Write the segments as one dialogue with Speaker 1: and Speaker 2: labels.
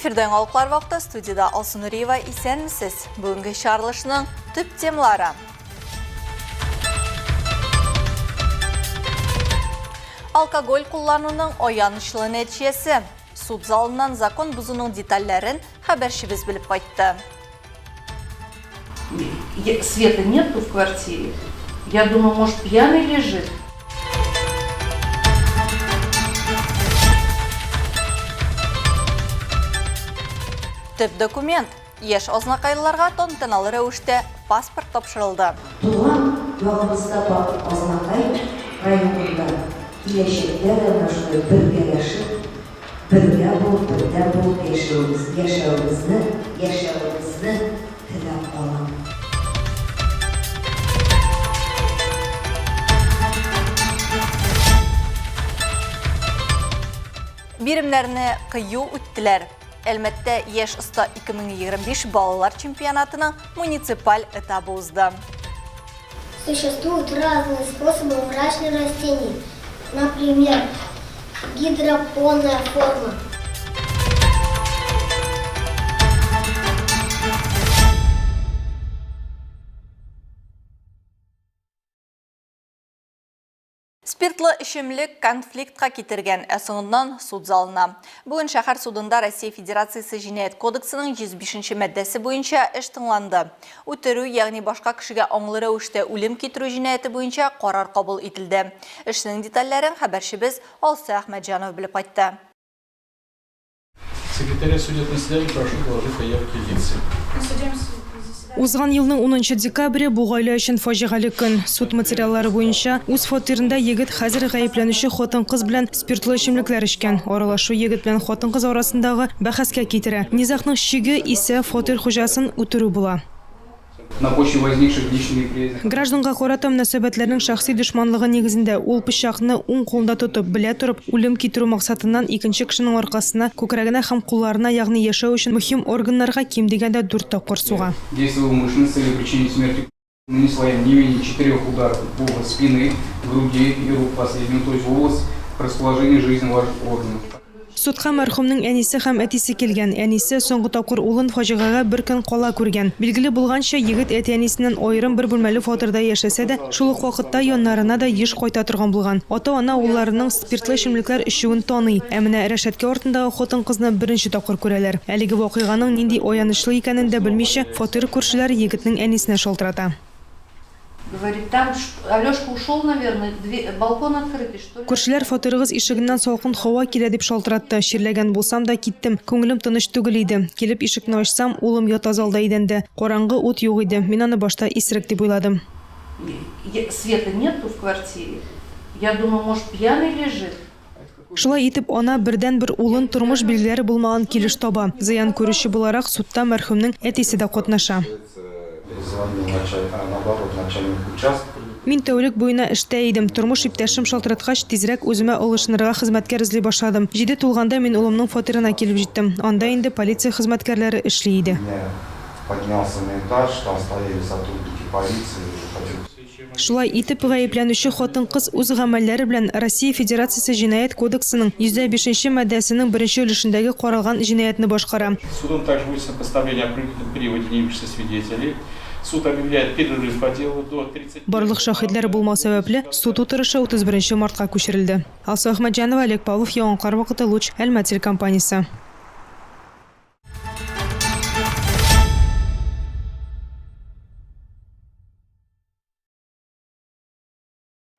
Speaker 1: Эфирда яңалыклар вакыты студиядә Алсу Нуриева исәнмесез. Бүгенге чыгарылышның төп темалары. Алкоголь куллануның аянычлы нәтиҗәсе. Суд залыннан закон бозуның детальләрен хәбәрчебез белеп кайтты.
Speaker 2: Света нету в квартире. Я думаю, может, пьяный лежит.
Speaker 1: Төп документ. Яшь азнакайлыларга тантаналы рәвештә паспорт тапшырылды.
Speaker 3: Туган ягыбызда бар Азнакай районында киләчәктә дә менә шулай бергәләшеп, бергә булып, бердәм булып яшәвебез, яшәвебезне, яшәвегезне теләп калам.
Speaker 1: Биремнәрне кыю үттеләр. Әлмәттә Яшь оста 2025 балалар чемпионатының муниципаль этабы узды.
Speaker 4: Существуют разные способы выращивания растений. Например, гидропонная форма.
Speaker 1: Спиртлы эчемлек конфликтка китергән, ә соңыннан суд залына. Бүген шәһәр судында Россия Федерациясе Җинаять кодексының 105 нче маддәсе буенча эш тыңланды. Үтерү, ягъни башка кешегә аңлы рәвештә үлем китерү җинаяте буенча карар кабул ителде. Эшнең детальләрен хәбәрчебез Алсу Әхмәтҗанова белеп кайтты.
Speaker 5: Секретаря судебного заседания прошу доложить о явке лиц.
Speaker 6: Узган елның унынчы декабре бу гаилә өчен фаҗигале көн. Суд материаллары буенча, үз фатирында егет хәзер гаепләнүче хатын-кыз белән спиртлы эчемлекләр эчкән. Аралашу егет белән хатын-кыз арасындагы бәхәскә китерә. Низагның чиге исә фатир хуҗасын үтерү була.
Speaker 5: На почве возникших личных неприязненных.
Speaker 6: Гражданга карата мөнәсәбәтләрнең шәхси дошманлыгы нигезендә, ул пычакны уң кулында тотып, белә торып, үлем китерү максатыннан икенче кешенең аркасына, күкрәгенә һәм кулларына, ягъни яшәү өчен мөһим органнарга ким дигәндә дүрт тапкыр суга.
Speaker 5: Действовал умышленно с целью причинить смерть нанесла им не менее четырех ударов в область спины, груди и рук последнего, то есть в область расположения жизненно важных органов.
Speaker 6: Судка мәрхүмнең әнисе һәм әтисе килгән. Әнисе соңгы тапкыр улын фаҗигагә бер көн кала күргән. Билгеле булганча, егет әти-әнисеннән аерым бер бүлмәле фатирда яшәсә дә, шул ук вакытта яннарына да еш кайта торган булган. Ата-ана улларының спиртлы эчемлекләр эчүен таный. Ә менә рәшәткә артындагы хатын-кызны беренче тапкыр күрәләр. Әлеге вакыйганың нинди аянычлы икәнен дә белмичә, фатир күршеләре егетнең әнисенә шалтырата.
Speaker 2: Говорит, там Алешка ушел, наверное, балкон открытый, что ли?
Speaker 6: Күршеләр фатирыгыз ишегеннән салкын һава килә дип шалтыратты. Чирләгән булсам да киттем. Күңелем тыныч түгел иде. Килеп ишекне ачсам, улым ята залда идәндә. Караңгы, ут юк иде. Мин аны башта исерек дип уйладым.
Speaker 2: Света нету в квартире. Я думаю, может, пьяный лежит?
Speaker 6: Шулай итеп, ана бердәнбер улын тормыш билгеләре булмаган килеш таба. Зыян күрүче буларак судта мәрхүмнең әтисе дә катнаша. Мин тәүлек буена эштә идем. Тормыш иптәшем шалтыраткач, тизрәк үземә алышынырга хезмәткәр эзли башладым. Җиде тулганда мин улымның фатирына килеп җиттем. Анда инде полиция хезмәткәрләре эшли иде. Шулай итеп, гаепләнүче хатын-кыз үз гамәлләре белән Россия Федерациясе Җинаять кодексының 105 нче маддәсенең беренче өлешендәге каралган җинаятьне башкара.
Speaker 5: Судом также вынесено постановление о принудительном приводе неявившихся свидетелей. Суд объявляет перерыв по делу до 31
Speaker 6: Барлык шаһитләр булмау сәбәпле, суд утырышы 31 мартка күчерелде. Алсу Әхмәтҗанова, Олег Павлов, Яңалыклар вакыты, Луч, Әлмәт телекомпаниясе.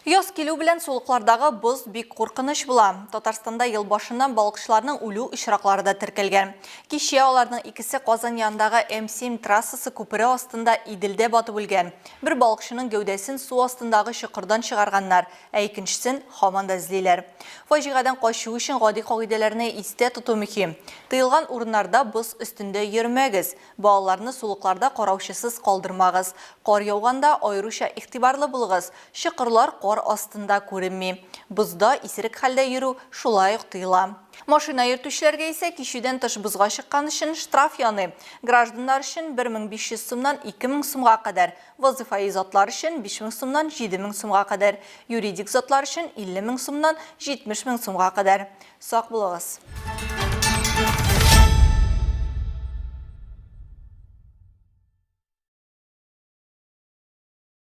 Speaker 1: Яз килү белән сулыклардагы боз бик куркыныч була. Татарстанда ел башыннан балыкчыларның үлү очраклары да теркәлгән. Кичә аларның икесе Казан янындагы М7 трассасы күпере астында Иделдә батып үлгән. Бер балыкчының гәүдәсен су астындагы чокырдан чыгарганнар, ә икенчесен һаман да эзлиләр. Фаҗигадән качу өчен гади кагыйдәләрне истә тоту мөһим. Тыелган урыннарда боз өстендә йөрмәгез. Балаларны сулыкларда караучысыз калдырмагыз. Кар яуганда аеруча игътибарлы булыгыз, чокырлар кар астында күренми. Бозда исерек хәлдә йөрү шулай ук тыела. Машина йөртүчеләргә исә кичүдән тыш бозга чыккан өчен штраф яный. Гражданнар өчен 1500 сумнан 2000 сумга кадәр, вазыйфаи затлар өчен 5000 сумнан 7000 сумга кадәр, юридик затлар өчен 50 мең сумнан 70 мең сумга кадәр. Сак булыгыз!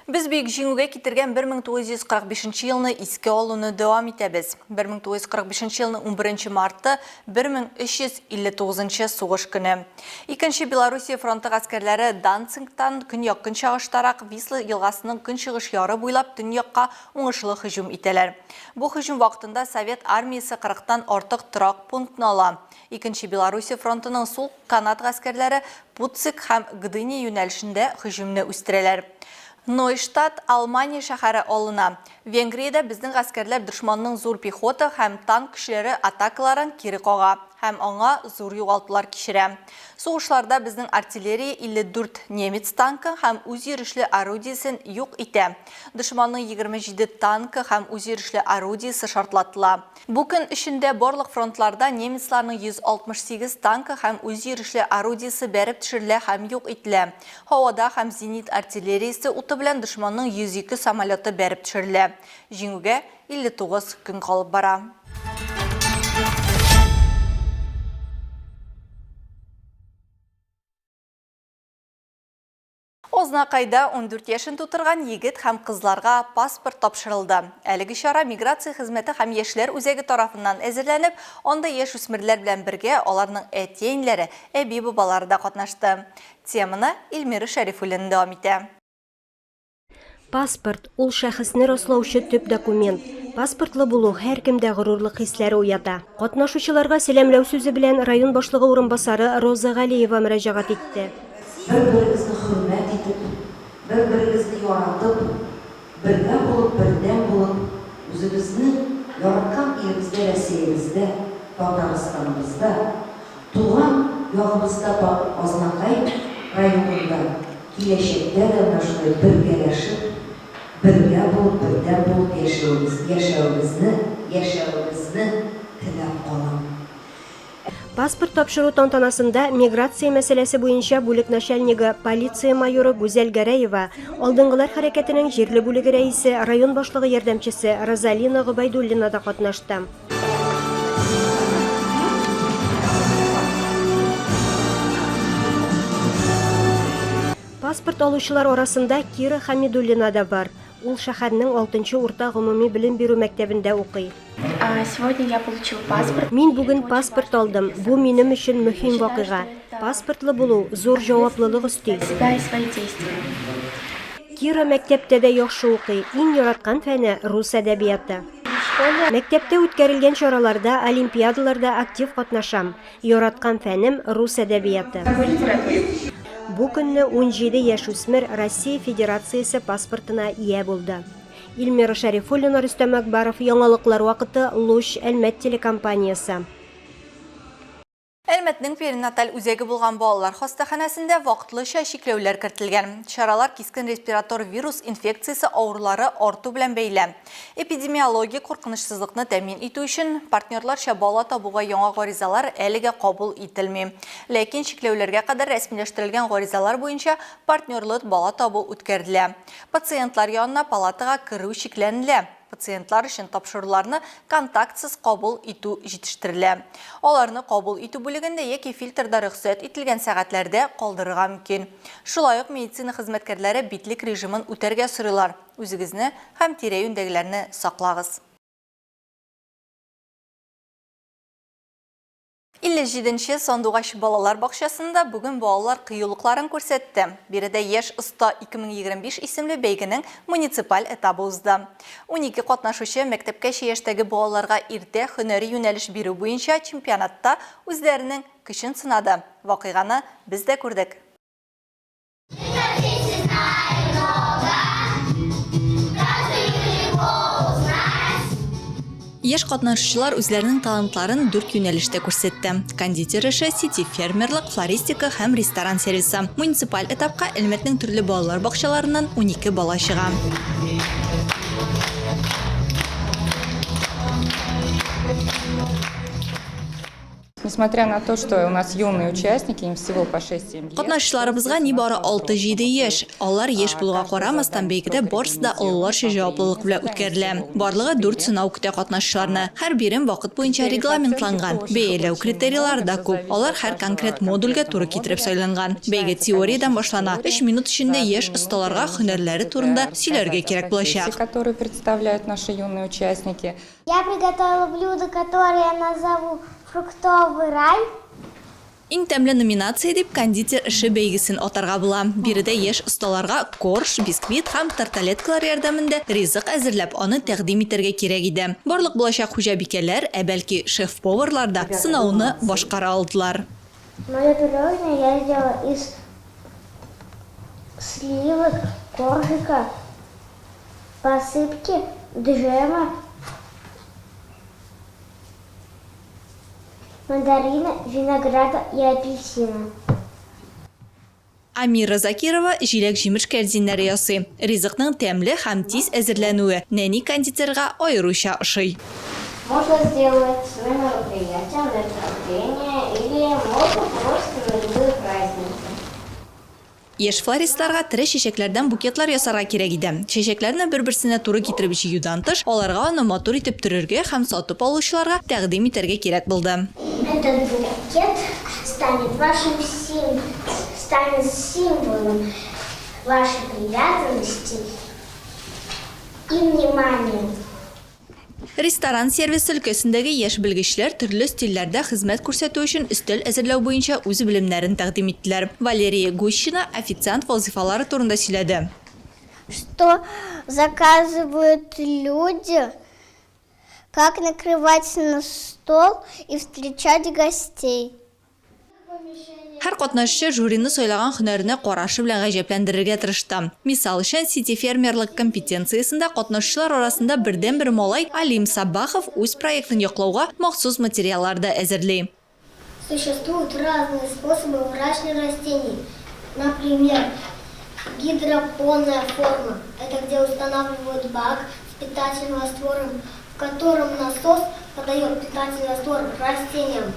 Speaker 1: Без Бөек Җиңүгә китергән 1945 елны искә алуны дәвам итәбез. 1945 елның 11 марты 1359 сугыш көне. Икенче Белоруссия фронты гаскәрләре Данцингтан көньяк-көнчыгыштарак Висла елгасының көнчыгыш яры буйлап төньякка уңышлы һөҗүм итәләр. Бу һөҗүм вакытында Совет армиясе кырыктан артык торак пунктны ала. Икенче Белоруссия фронтының сул канат гаскәрләре Путцик һәм Гдыня юнәлешендә һөҗүмне үстерәләр. Нойштадт, Алмания шәһәре алына. Венгриядә безнең гаскәрләр дошманның зур пехота һәм танк көчләре атакаларын кире кага һәм аңа зур югалтулар кичерә. Сугышларда безнең артиллерия 54 немец танкы һәм үзйөрешле орудиесен юк итә. Дошманның 27 танкы һәм үзйөрешле орудиесе шартлатыла. Бу көн эчендә барлык фронтларда немецларның 168 танкы һәм үзйөрешле орудиесе бәреп төшерелә һәм юк ителә. Һавада һәм зенит артиллериясе уты белән дошманның 102 самолеты бәреп төшерелә. Җиңүгә 59 көн калып бара. Азнакайда 14 яшен тутырган егет һәм кызларга паспорт тапшырылды. Әлеге чара миграция хезмәте һәм яшьләр үзәге тарафыннан әзерләнеп, анда яшүсмерләр белән бергә аларның әти-әниләре, әби-бабалары да катнашты. Теманы Эльмира Шәрифуллина дәвам итә.
Speaker 7: Паспорт, ул шәхесне раслаучы төп документ. Паспортлы булу һәркемдә горурлык хисләре уята. Катнашучыларга сәламләү сүзе белән район башлыгы урынбасары Роза Галиева мөрәҗәгать итте.
Speaker 3: Бер-берегезне хөрмәт итеп, бер-берегезне яратып, бергә булып, бердәм булып, үзебезнең яраткан илебездә, Рәсәебездә, Татарстаныбызда, Туган ягыбызда Азнакай районында киләчәктә дә менә шулай бергәләшеп, бергә булып, бердәм булып яшәвебез, яшәвебезне, яшәвебезне теләп калам.
Speaker 7: Паспорт тапшыру тантанасында миграция мәсьәләсе буенча бүлек начальнигы, полиция майоры Гүзәл Гәрәева, Алдынгылар хәрәкәтенең җирле бүлеге рәисе, район башлыгы ярдәмчесе Розалина Гобәйдуллина да катнашты. Паспорт алучылар арасында Кира Хәмидуллина да бар. Ул шәһәрнең 6 урта гомуми белем бирү мәктәбендә укый.
Speaker 8: Сегодня я получил паспорт.
Speaker 7: Мин бүген паспорт алдым. Бу минем өчен мөһим вакыйга. Паспортлы булу зур җаваплылык өсти.
Speaker 8: Себя и свои действия.
Speaker 7: Кира мәктәптә дә яхшы укый. Иң яраткан фәне, рус әдәбияты. Мәктәптә үткәрелгән чараларда, олимпиадаларда актив катнашам. Яраткан фәнем, рус әдәбияты. Бу көнне 17 яшүсмер Россия Федерациясе паспортына ия булды. Эльмира Шәрифуллина, Рөстәм Әкбаров, Яңалыклар вакыты, Луч, Әлмәт телекомпаниясе.
Speaker 1: Әлмәтнең перинаталь үзәге булган балалар хастаханәсендә вакытлыча чикләүләр кертелгән. Чаралар кискен респиратор вирус инфекциясе авырулары арту белән бәйле. Эпидемиологик куркынычсызлыкны тәэмин итү өчен партнерларча бала табуга яңа гаризалар әлегә кабул ителми. Ләкин чикләүләргә кадәр рәсмиләштерелгән гаризалар буенча партнерлы бала табу үткәрелә. Пациентлар янына палатага керү чикләнелә. Пациентлар өчен тапшыруларны контактсыз кабул итү җитештерелә. Аларны кабул итү бүлегендә яки фильтрда рөхсәт ителгән сәгатьләрдә калдырырга мөмкин. Шулай ук медицина хезмәткәрләре битлек режимын үтәргә сорыйлар. Үзегезне һәм тирә-юньдәгеләрне саклагыз. 57 нче Сандугач балалар бакчасында бүген балалар кыюлыкларын күрсәтте. Биредә Яшь оста 2025 исемле бәйгенең муниципаль этабы узды. 12 катнашучы мәктәпкәчә яшьтәге балаларга иртә һөнәри юнәлеш бирү буенча чемпионатта үзләренең көчен сынады. Вакыйганы без дә күрдек. Яшь катнашучылар үзләренең талантларын дүрт юнәлештә күрсәтте, кондитер эше, сити-фермерлык, флористика һәм ресторан сервисы. Муниципаль этапка Әлмәтнең төрле балалар бакчаларыннан 12 бала чыга.
Speaker 9: Несмотря на то, что у нас юные участники, им всего по 6-7 лет.
Speaker 1: Катнашучыларыбызга нибары 6-7 яшь. Алар яшь булуга карамастан, бәйгедә барысы да олыларча җаваплылык белән үткәрелә. Барлыгы дүрт сынау көтә катнашучыларны. Һәр бирем вакыт буенча регламентланган. Бәяләү критерийлары да күп. Алар һәр конкрет модульгә туры китереп сайланган. Бәйге теориядән башлана. Өч минут эчендә яшь осталарга һөнәрләре турында сөйләргә кирәк булачак.
Speaker 9: Которые представляют наши юные участники.
Speaker 4: Я приготовила блюдо, которое я назову Фруктовый рай.
Speaker 1: Иң тәмле номинация дип кондитер эше бәйгесен атарга була. Биредә яшь осталарга корж, бисквит һәм тарталеткалар ярдәмендә ризык әзерләп, аны тәкъдим итәргә кирәк иде. Барлык булачак хуҗабикәләр, ә бәлки шеф-поварлар да сынауны башкара алдылар.
Speaker 4: Мое пирожное я сделала из сливок, коржика, посыпки, джема, мандарина, винограда и апельсина.
Speaker 1: Амира Закирова җиләк-җимеш кәрзиннәре ясый. Ризыкның тәмле һәм тиз әзерләнүе нәни кондитерга аеруча ошый.
Speaker 4: Можно сделать на мероприятие, на день рождения или можно просто на любые праздники.
Speaker 1: Яшь флористларга тере чәчәкләрдән букетлар ясарга кирәк иде. Чәчәкләрне бер-берсенә туры китереп җыюдан тыш, аларга аны матур итеп төрергә һәм сатып алучыларга тәкъдим итәргә кирәк булды.
Speaker 4: Этот букет станет вашим сим станет символом вашей привязанности и внимания.
Speaker 1: Ресторан сервисы өлкәсендәге яшь белгечләр төрле стильләрдә хезмәт күрсәтү өчен өстәл әзерләү буенча үз белемнәрен тәкъдим иттеләр. Валерия Гущина официант вазыйфалары турында сөйләде.
Speaker 4: Что заказывают люди, как накрывать на стол и встречать гостей.
Speaker 1: Һәр катнашучы жюрины сайлаган һөнәренә карашы белән гаҗәпләндерергә тырышты. Мисал өчен, сити-фермерлык компетенциясендә катнашучылар арасында бердәнбер малай Алим Сабахов үз проектын яклауга махсус материаллар да әзерли.
Speaker 4: Существуют разные способы выращивания растений. Например, гидропонная форма – это где устанавливают бак с питательным раствором, в котором насос подает питательный раствор растениям.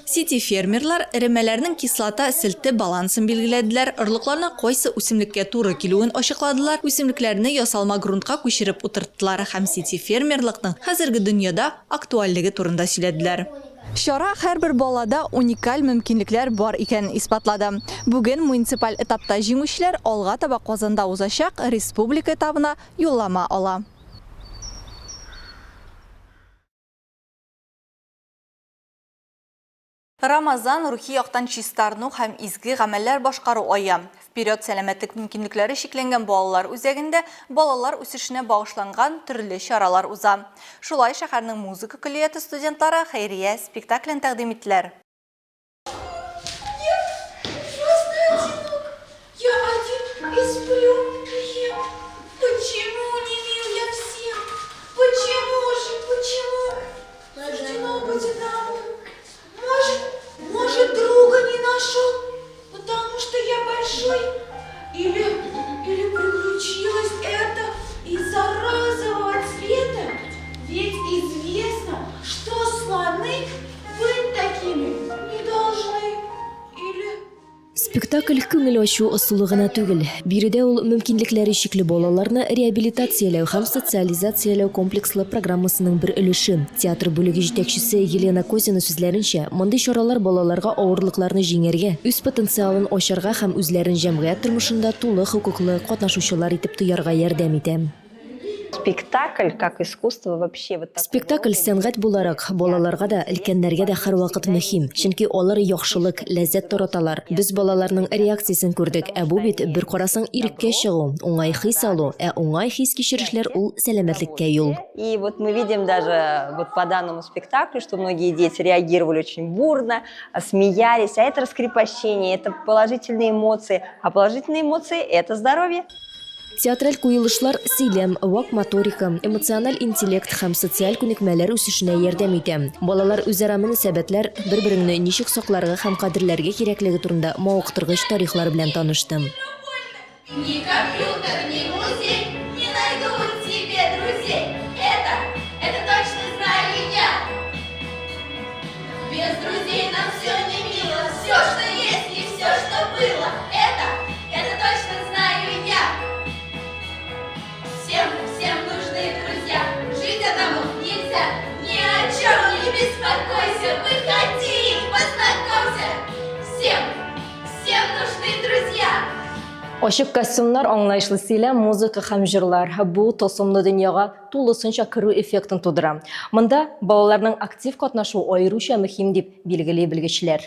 Speaker 1: Сити-фермерлар эремәләрнең кислота-селте балансын билгеләделәр, орлыкларның кайсы үсемлеккә туры килүен ачыкладылар, үсемлекләрне ясалма грунтка күчереп утырттылар һәм сити-фермерлыкның хәзерге дөньяда актуальлеге турында сөйләделәр. Чара һәрбер балада уникаль мөмкинлекләр бар икәнен исбатлады. Бүген муниципаль этапта җиңүчеләр алга таба Казанда узачак республика этабына юллама ала. Рамазан, рухи яктан чистарыну һәм изге гамәлләр башкару ае. Вперед сәламәтлек мөмкинлекләре чикләнгән балалар үзәгендә балалар үсешенә багышланган төрле чаралар уза. Шулай шәһәрнең музыка көллияте студентлары хәйрия спектаклен тәкъдим иттеләр.
Speaker 10: Может, друга не нашел, потому что я большой? Или, или приключилось это из-за розового цвета? Ведь известно, что слоны быть такими не должны. Или...
Speaker 11: Спектакль күңел ачу ысулы гына түгел. Биредә ул мөмкинлекләре чикле балаларны реабилитацияләү һәм социализацияләү комплекслы программасының бер өлеше. Театр бүлеге җитәкчесе Елена Козина сүзләренчә, мондый чаралар балаларга авырлыкларны җиңәргә, үз потенциалын ачарга һәм үзләрен җәмгыять тормышында тулы хокуклы катнашучылар итеп тоярга ярдәм итә.
Speaker 12: Спектакль как искусство вообще вот
Speaker 11: Спектакль сәнгать буларак балаларга да, өлкәннәргә дә һәрвакыт мөһим, чөнки алар яхшылык, ләззәт тараталар. Без балаларның реакциясен күрдек, ә бу бит, бер карасаң, иреккә чыгу, уңай хис алу, ә уңай хис-кичерешләр ул сәламәтлеккә юл.
Speaker 12: И вот мы видим даже вот по данному спектаклю, что многие дети реагировали очень бурно, смеялись, а это раскрепощение, это положительные эмоции, а положительные эмоции – это здоровье.
Speaker 11: Театраль куелышлар сөйләм, вак моторика, эмоциональ интеллект һәм социаль күнекмәләр үсешенә ярдәм итә. Балалар үзара мөнәсәбәтләр, бер-береңне ничек сакларга һәм кадерләргә кирәклеге турында мавыктыргыч тарихлар белән танышты.
Speaker 10: Ни компьютер, ни музей не найдут тебе друзей. Это, это точно знаю я. Без
Speaker 11: Ачык костюмнар, аңлаешлы сөйләм, музыка һәм җырлар бу тылсымлы дөньяга тулысынча керү эффектын тудыра. Монда балаларның актив катнашуы аеруча мөһим, дип билгели белгечләр.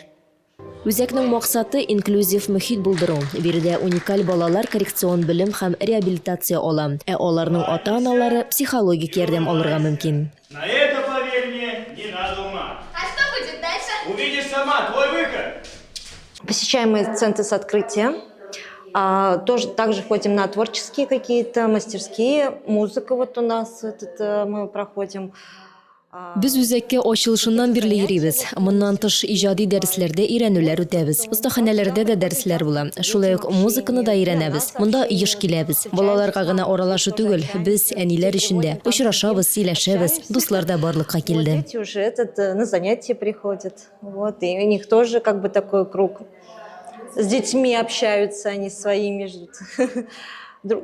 Speaker 11: Үзәкнең максаты, инклюзив мохит булдыру. Биредә уникаль балалар коррекцион белем һәм реабилитация ала, ә аларның ата-аналары психологик ярдәм алырга мөмкин.
Speaker 13: На это, поверь мне, не надо ума.
Speaker 10: А что будет дальше?
Speaker 13: Увидишь сама, твой выход!
Speaker 14: Посещаем мы центры с открытия. А, тоже также ходим на творческие какие-то мастерские. Музыка вот у нас этот, э, мы проходим.
Speaker 11: Без үзәккә ачылышыннан бирле йөрибез. Моннан тыш, иҗади дәресләрдә өйрәнүләр үтәбез. Остаханәләрдә дә дәресләр була. Шулай ук музыканы да өйрәнәбез. Монда еш киләбез. Балаларга гына аралашу түгел, без, әниләр өчен дә. Очрашабыз, сөйләшәбез, дуслар да барлыкка килде.
Speaker 14: Дети уже этот, э, на занятия приходят. Вот, и у них тоже как бы такой круг. С детьми общаются они своими же.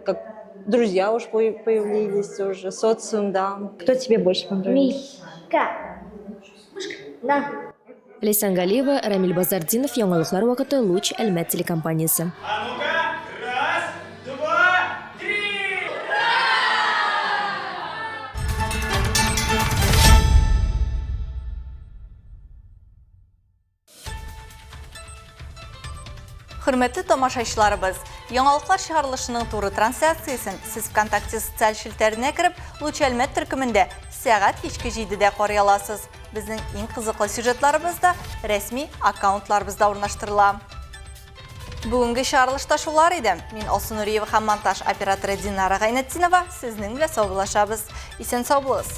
Speaker 14: Как друзья уж появились уже, социум, да. Кто тебе больше понравился?
Speaker 4: Мишка.
Speaker 11: Мышка. Да. Ләйсән Галиева, Рамил Базартдинов, Яңалыклар вакыты, Луч, Әлмәт телекомпаниясе.
Speaker 13: А ну-ка, раз, два, три!
Speaker 1: Хөрмәтле тамашачыларыбыз, яңалыклар чыгарылышының туры трансляциясен сез ВКонтакте социаль челтәренә кереп, Луч Әлмәт төркемендә сәгать кичке 7-дә карый аласыз. Безнең иң кызыклы сюжетларыбыз да рәсми аккаунтларыбызда урнаштырыла. Бүгенге чыгарылышта шулар иде. Мин Алсу Нуриева һәм монтаж операторы Динара Гайнетдинова сезнең белән саубуллашабыз. Исән сау булыгыз.